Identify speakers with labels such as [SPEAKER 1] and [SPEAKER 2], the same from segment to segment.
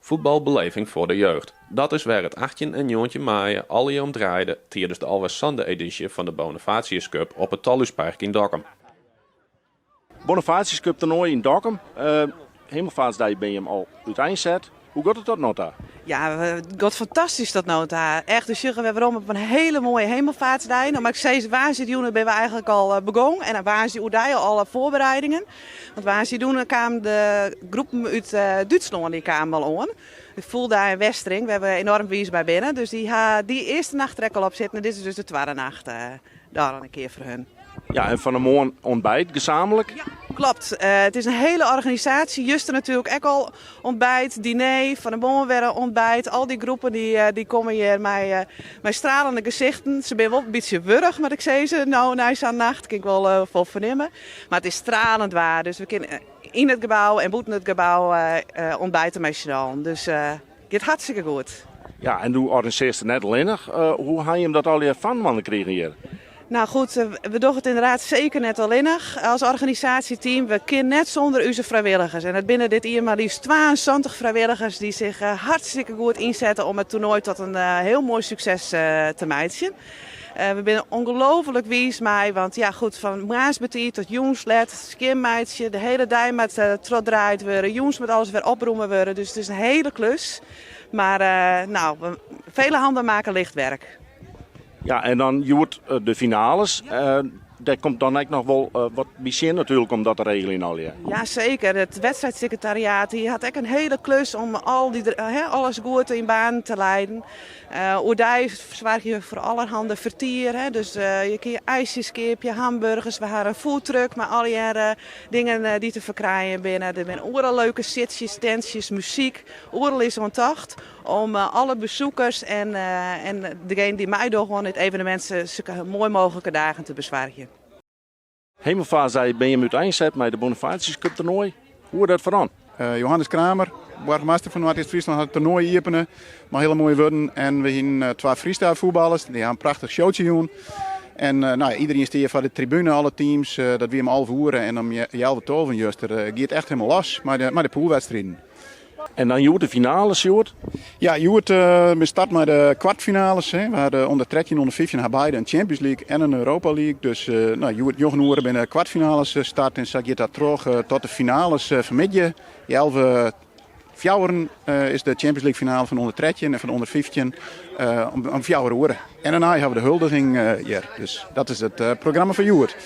[SPEAKER 1] Voetbalbeleving voor de jeugd. Dat is wêr it 18 en 19 maaie allegear om draaide tidens de alwer sande edysje fan de Bonifatius Cup op it Tolhúspark yn Dokkum.
[SPEAKER 2] Bonifatius Cup toernoai yn Dokkum. Hemelvaartsdei binne jim al úteinset. Hoe giet it tot no ta?
[SPEAKER 3] Ja, it giet fantastysk tot no ta. Echt, we sjogge wer werom op in hiele moaie Hemelvaartsdei. No, mar ik sis, woansdeitejûn binne we eigentlik al begûn en dan woansdei oerdei al alle foarbereidingen. Want woansdeitejûn kamen de groepen út Dútslân dy kamen al oan. De Fulda en Westring, wêr't we enoarm wiis mei binne. Dus dy ha dy earste nacht der ek al op sitten en dit is dus de twadde nacht dêr al in kear foar hun.
[SPEAKER 2] Ja, en fan 'e moarn ontbijt gezamenlijk?
[SPEAKER 3] Ja, klopt. It is in hiele organisaasje. Juster natuerlik ek al ontbijt, diner, fan 'e moarn wer in ontbijt. Al dy groepen dy komme hjir mei stralende gesichten. Se binne wol in bytsje wurch, moat ik sizze, no nei sa'n nacht. Kin ik wol fernimme. Mar it is stralend waar, dus we kinne yn it gebou en bûten it gebou ontbijte mei syn allen. Dus it giet hartstikke goed.
[SPEAKER 2] Ja, en do organisearrest it net allinnich. Hoe ha jim dat allegear foarinoar krigen hjir?
[SPEAKER 3] Nou goed, we dogge it ynderdaad seker net allinnich as organisaasjeteam. We kinne net sûnder ús frijwilligers. En it binne dit jier mar leafst 72 frijwilligers dy't sich hartstikke goed ynsette om it toernoai tot in hiel moai sukses te meitsjen. We binne ongelooflik wiis mei, want ja goed, fan moarns betiid tot jûns let, skjinmeitsje, de hiele dei moat trochdraaid wurde, jûns moat alles wer opromme wurde, dus it is in hiele klus. Mar nou, vele handen maken licht werk.
[SPEAKER 2] Ja, en dan hjoed de finales. Dêr komt dan ek noch wol wat by sjen natuerlik om dat te regeljen allegear.
[SPEAKER 3] Ja, seker. It wedstriidsekretariaat dy hat ek in hiele klus om al dy, alles goed yn banen te leiden. Oerdei soargje we foar allerhande fertier. Hè. Dus je kinne ijsjes keapje, hamburgers. We ha in foodtruck mei allegearre dingen dy't te ferkrijen binne. Der binne oeral leuke sitsjes, tentsjes, muzyk. Oeral is oan tocht om alle besoekers en degenen dy't meidogge oan dit evenemint sulke moai mooglike dagen te besoargjen.
[SPEAKER 2] Hemelvaartsdei binne jim úteinset mei de Bonifatius Cup toernoai. Hoe is dat foaran?
[SPEAKER 4] Johannes Kramer, boargemaster fan Noardeast-Fryslân, hat it toernoai iepene mei hiele moaie wurden. En we hiene twa freestyle fuotballers, dy ha in prachtich showtsje jûn. En nou ja, iderien stie foar de tribune, alle teams. Dat wie om 11 oere en om healwei tolven juster gie it echt helemaal los mei de pûlwedstriden.
[SPEAKER 2] En dan hjoed de finales, Sjoerd?
[SPEAKER 4] Ja, hjoed we start mei de kwartfinales. Hè. We ha ûnder 13, ûnder 15 ha beide in Champions League en in Europa League. Dus nou, hjoed njoggen oere binne de kwartfinales start en sa giet dat troch tot de finales fanmiddei. Healwei fjouweren is de Champions League finale fan ûnder 13 en fan ûnder 15 om fjouwer oere. En dêrnei ha we de huldiging hjir. Dus dat is it programma foar hjoed.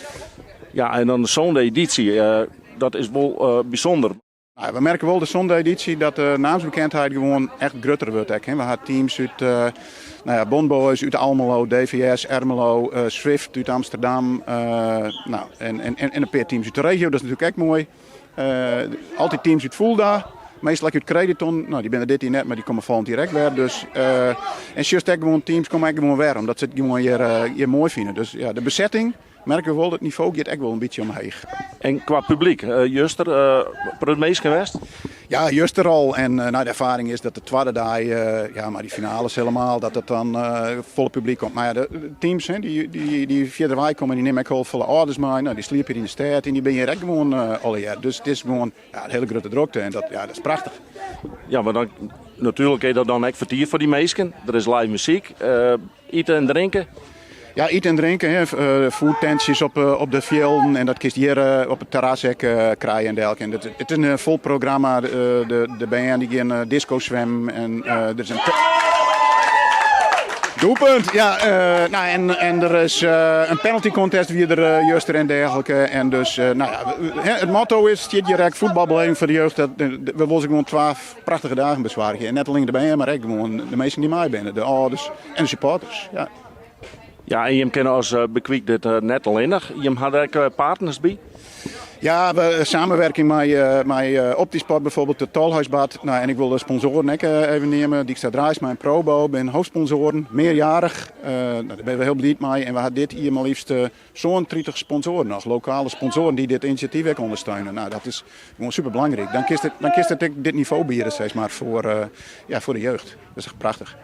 [SPEAKER 2] Ja, en dan de sânde edysje. Dat is wol bysûnder.
[SPEAKER 4] Nou, we merke wol de sânde edysje dat de naamsbekendheid gewoan echt grutter wurdt ek. We ha teams út nou ja, Bon Boys út Almelo, DVS, Ermelo, Swift út Amsterdam. Nou, en in pear teams út de regio, dat is natuerlik ek moai. Altyd teams út Fulda, meastal ek út Crediton. Nou, dy binne der dit jier net, mar dy komme folgjend jier ek wer. Dus, en sjochst ek gewoan, teams komme ek gewoan wer, omdat se it gewoan hjir moai fine. Dus ja, de besetting merke we wol, it nivo giet ek wol in bytsje omheech.
[SPEAKER 2] En kwa publyk, juster protte minsken west?
[SPEAKER 4] Ja, juster al. En nou, de erfaring is dat de twadde dei, ja, mei dy finales helemaal, dat it dan folle publyk komt. Mar ja, de teams, hè, dy't fierder wei komme, dy nimme ek wol folle âlders mei. Nou, dy sliepe hjir yn de stêd en dy binne hjir ek gewoan allegear. Dus it is gewoan, ja, in hiele grutte drokte en dat, ja, dat is prachtich.
[SPEAKER 2] Ja, mar dan, natuerlik is dat dan ek fertier foar dy minsken. Der is live muzyk, ite en drinke.
[SPEAKER 4] Ja, ite en drinke, hè. Foodtentsjes op de fjilden en dat kinst hjir op it terras ek krije en dergelike. En it is in fol programma. De bern dy gean disco swimmen en der is in doelpunt, ja. Nou, en der is in penalty contest wie der juster en dergelike. En dus, nou ja, it motto is, stiet hjir ek, voetbalbeleving foar de jeugd. We wolle se gewoan twa prachtige dagen besoargje. En net allinne de bern, mar ek gewoan de minsken dy't mei binne, de âlders en de supporters. Ja.
[SPEAKER 2] Ja, en jim kinne as Bekwyk dit net allinnich. Jim ha der ek partners by?
[SPEAKER 4] Ja, we samenwerking mei Optisport bijvoorbeeld, it Tolhuisbad. Nou, en ik wol de sponsoaren ek even neame. Dijkstra Draisma en Probo binne hoofdsponsoaren, mearjarig. Nou, dêr binne we hiel bliid mei. En we ha dit jier mar leafst 37 sponsoaren noch, lokale sponsoaren dy't dit inisjatyf ek ûndersteune. Nou, dat is gewoan superbelangryk. Dan kinst it, dan kinst it ek dit nivo biede, sis mar, foar, ja, foar de jeugd. Dat is echt prachtich.